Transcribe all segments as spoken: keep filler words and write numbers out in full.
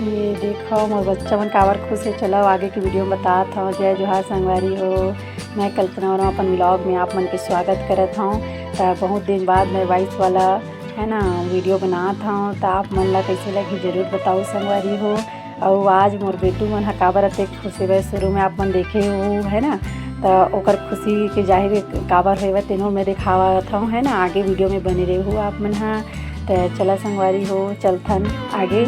ये देखो, मोर बच्चा मन काबर खुश हे, चलो आगे की वीडियो में बतात हव। जय जोहार संगवारी हो, मैं कल्पना वर्मा अपन व्लॉग में आप मन के स्वागत करत हव। त बहुत दिन बाद मैं वॉइस वाला, है ना, वीडियो बनात हव, त आप मन ला कैसे लगी जरूर बताओ संगवारी हो। अउ आज मोर बेटू मन ह काबर अतेक खुश हेवय, शुरू में आप मन देखे हो, है ना, त ओकर खुशी के जाहिर काबर हेवय तेनो मैं देखावत हव, है ना, आगे वीडियो में बने रहू आप मन ह। त चला संगवारी हो, चलथन आगे।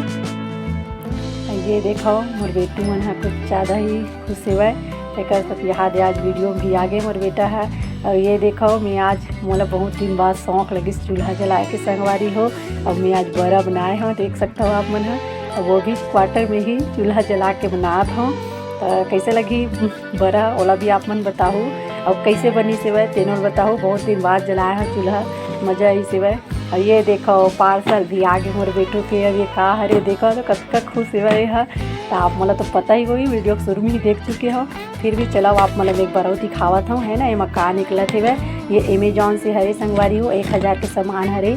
ये देखो, मोर बेटू मन ह कुछ ज़्यादा ही खुश हेवय, तेकर सेती आज वीडियो में भी आगे मोर बेटा ह। अउ ये देखो, मैं आज, मोला बहुत दिन बाद शौक लगिस चूल्हा जलाए के संगवारी हो। अब मैं आज बरा बनाए हव, देख सकत हव आप मन ह। अब वो भी क्वार्टर में ही चूल्हा जला के बनात हव। त कैसे लगी बरा, ओला भी आप मन बताहू। अब कैसे बनिस हेवय, तेनो ल बताहू। बहुत दिन बाद जलाए हव चूल्हा, मजा आइस हेवय। अउ ये देखो, पार्सल भी आगे मोर बेटू के। अब ये का हरे, देखो तो कतका खुश हेवय ये ह। त आप मन ला तो पता ही होही, वीडियो के शुरू में ही देख चुके हो। फिर भी चलो, आप मन ला एक बार अउ दिखावत हव, है ना, एमा का निकलत हेवय। ये Amazon से हरे संगवारी हो, एक हजार के सामान हरे,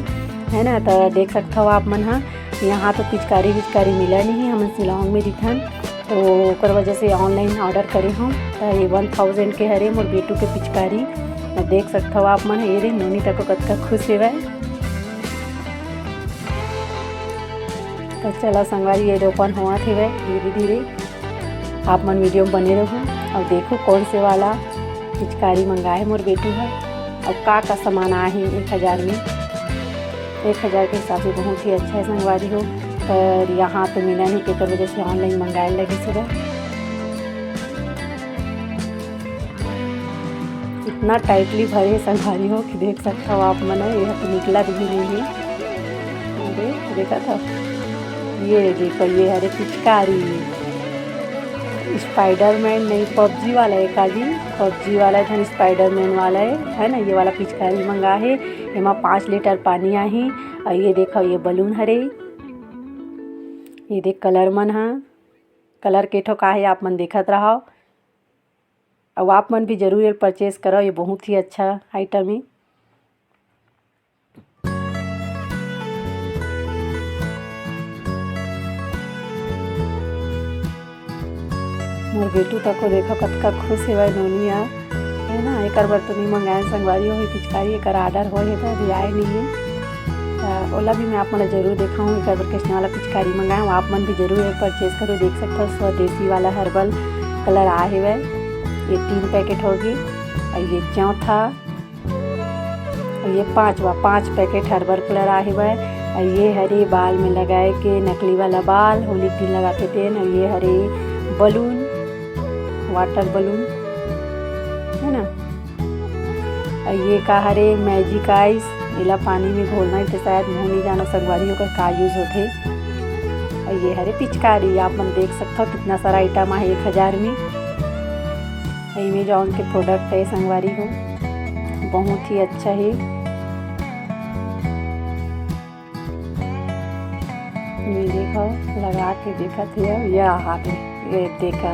है ना। त देख सकत हव आप मन ह, यहाँ तो पिचकारी विचकारी मिला नहीं, हमन शिलोंग में रिथन, तो ओकर वजह से ऑनलाइन ऑर्डर करे हव। त ये वन थाउजेंड के हरे मोर बेटू के पिचकारी। त देख सकत हव आप मन, ये रे नोनी तको कतका खुश हेवय। त चला संगवारी, ये ओपन होवत हेवय धीरे धीरे। आप मन वीडियो में बने रहू अउ देखू कौन से वाला पिचकारी मंगाए मोर बेटू ह अउ का का सामान आए हे एक हजार में। एक हजार के हिसाब से बहुत ही अच्छा हे संगवारी हो, पर यहाँ तो मिला नहीं, तेकर वजह से ऑनलाइन मंगाए लगिस हेवय। इतना टाइटली भरे हे संगवारी हो कि देख सकत हव आप मन, ये ह तो निकलत भी नहीं हे। अरे, देखत हव, ये देखो, ये हरे पिचकारी, स्पाइडरमैन नहीं, पबजी वाला हे का जी, पबजी वाला झन स्पाइडरमैन वाला हे, है ना। ये वाला पिचकारी मंगा हे, एमा पाँच लीटर पानी आही। अउ ये देखो, ये बलून हरे, ये देख कलर मन ह, कलर के ठो का हे, आप मन देखत रहव। अउ आप मन भी जरूर ये परचेज करव, ये बहुत ही अच्छा आइटम हे। मोर बेटू तको देखो कतका खुश हेवय नोनी यार, है ना। एकर बर तो नहीं मंगाए संगवारी हो, ये पिचकारी एकर ऑर्डर होए हे त अभी आए नहीं हे। त ओला भी मैं आप मन ला जरूर देखाऊँ, एकर बर कैसने वाला पिचकारी मंगाए हव। आप मन भी जरूर ये परचेज करो। देख सकत हव स्वदेशी वाला हर्बल कलर आए हेवय, ये तीन पैकेट होगी। अउ ये चौथा, अउ ये पांचवा, पांच पैकेट हर्बल कलर आए हेवय। अउ ये हरे बाल में लगाए के नकली वाला बाल, होली के दिन लगाथे तेन। अउ ये हरे बलून, वाटर बलून, है ना। अउ ये का हरे, मैजिक आइस, एला पानी में घोलना हे, त शायद मुँह नहीं जानो संगवारी ओकर का यूज होथे। अउ ये हरे पिचकारी, आप मन देख सकत हव कितना सारा आइटम आहे एक हजार में। Amazon के प्रोडक्ट हे संगवारी हो, बहुत ही अच्छा हे। ये देखो, लगा के देखत हे, ये हाथ में, ये देखा।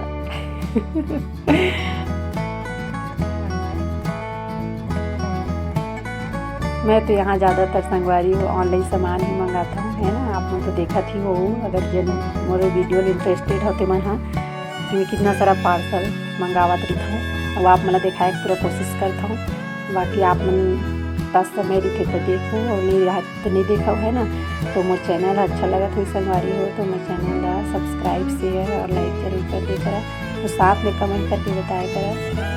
मैं तो यहाँ ज़्यादातर संगवारी हो ऑनलाइन सामान ही मंगाता हूँ, है ना। आप मन तो देखत ही हो, अगर जन मोर वीडियो में इंटरेस्टेड हो ते मन हा, मैं कितना सारा पार्सल मंगावत रहिथव। अब आप मन ला देखाए के पूरा कोशिश करत हूँ, बाकी आप मन पास समय रहिथे तो देखो, और नहीं रहा तो नहीं देखो, है ना। तो मोर चैनल अच्छा लगत हो संगवारी हो तो मोर चैनल ला सब्सक्राइब, शेयर और लाइक जरूर कर दे करा। तो साथ में कमेंट करके बताया करा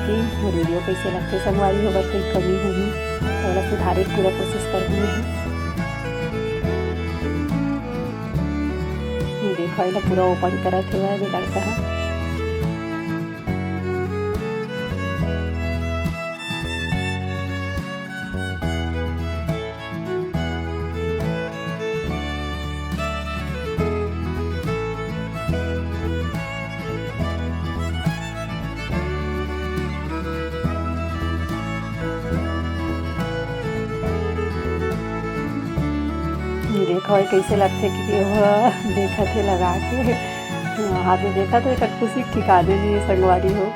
कि मोर वीडियो कैसे लगथे संगवारी हो, अगर कोई कमी होही तो ओला सुधारे के पूरा कोशिश करहूँ मैं। ये देखो, एला पूरा ओपन करत हेवय अभी लड़का ह। देखो, ये कैसे लगथे कि ओह देखत हे लगा के। हाथ में देखत हे, एकर खुशी ठिकाने नहीं है, संगवारी हो।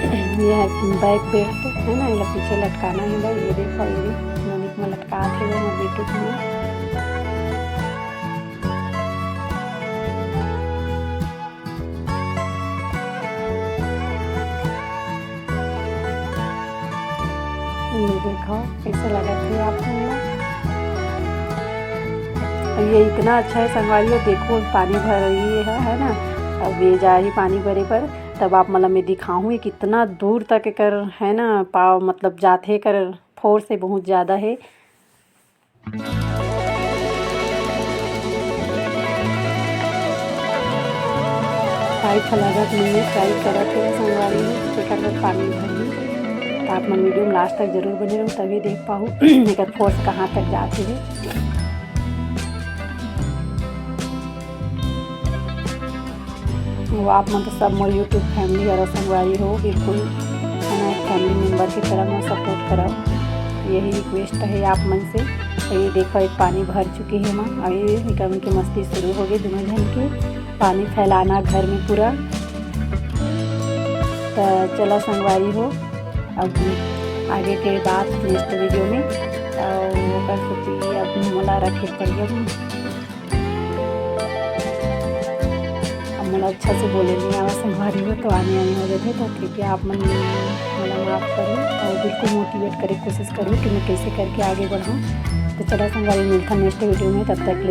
ये है बैक बेल्ट, है ना, एला पीछे लटकाना हे भाई। ये देखो, ये भी नोनी के में लटकात हे वो मोर बेटी के में। ये देखो, कैसे लगत हे आप मन ला। अब ये इतना अच्छा है संगवारी हो, देखो पानी भर रही है, है ना। अब ये जा रही पानी भरे पर, तब आप मन ला मैं दिखाहूँ ये कितना दूर तक एकर, है ना, पाव मतलब जाथे, एकर फोर्स है बहुत ज़्यादा है। पाइप ह लगत नहीं है, ट्राई करत हे संगवारी हो, एकर बर पानी भरही। त आप मन वीडियो में लास्ट तक जरूर बने रहू, तभी देख पाहू एकर फोर्स कहाँ तक जात हे। वो आप मन तो सब मोर YouTube फैमिली हरो संगवारी हो, बिल्कुल है ना, एक फैमिली मेंबर की तरह मोर सपोर्ट करव, यही रिक्वेस्ट है आप मन से। तो ये देखो, एक पानी भर चुकी है माँ, और ये निकल के मस्ती शुरू हो गई दोनों जन की, पानी फैलाना घर में पूरा। तो चला संगवारी हो, अब आगे के बात नेक्स्ट वीडियो में, और ओकर सेती अब मोला रखे पड़िया। अब मोला अच्छा से बोले नहीं आवा संगवारी हो, तो आने आने हो जाथे। तो कृपया आप मन मोला माफ करो और बिल्कुल मोटिवेट करे कोशिश करो कि मैं कैसे करके आगे बढ़ूँ। तो चला संगवारी, मिलता नेक्स्ट वीडियो में, तब तक के लिए